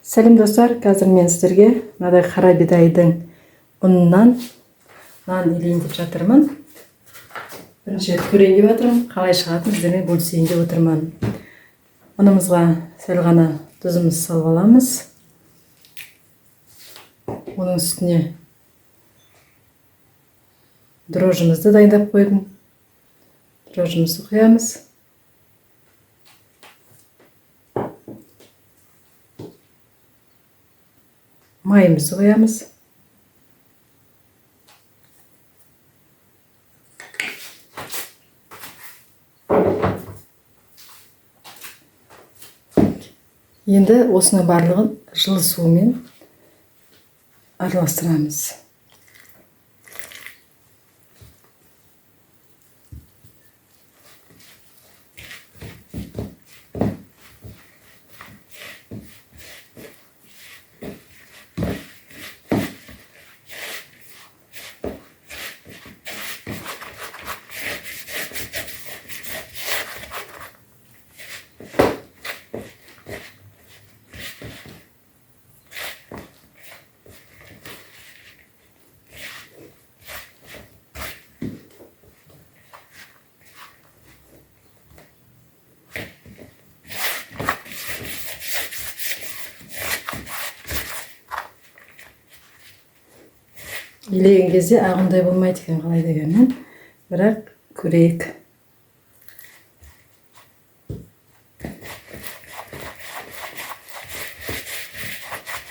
Сәлем, достар! Қазір мен сіздерге мынадай қара бидайдың ұнынан нан илейін деп жатырмын. Бірінші рет көрейін деп жатырмын, қалай шығатынын сіздермен бөлісейін деп отырмын. Ұнымызға сәл ғана тұзымызды салып аламыз. Оның үстіне дрожжымызды дайындап қойдым. Дрожжымызды құямыз. Майымызды құямыз. Енді осының барлығын жылы сумен араластырамыз. Илеген кезде ағындай болмайды екен, қалай дегенмен, бірақ көрейік.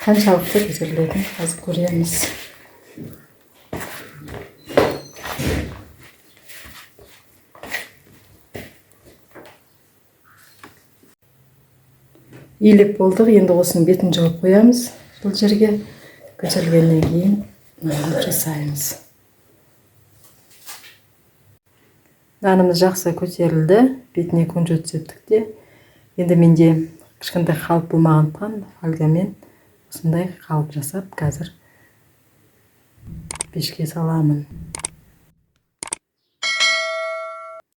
Қаншалықты көтерілетінін қазір көреміз. Илеп болдық, енді осының бетін жауып қоямыз бұл жерге. Көтерілгеннен кейін нанды жасаймыз. Нанымыз жақсы көтерілді, бетіне кунжут септік те. Енді менде кішкентай қалып болмағандықтан, фольгамен осындай қалып жасап, қазір пешке саламын.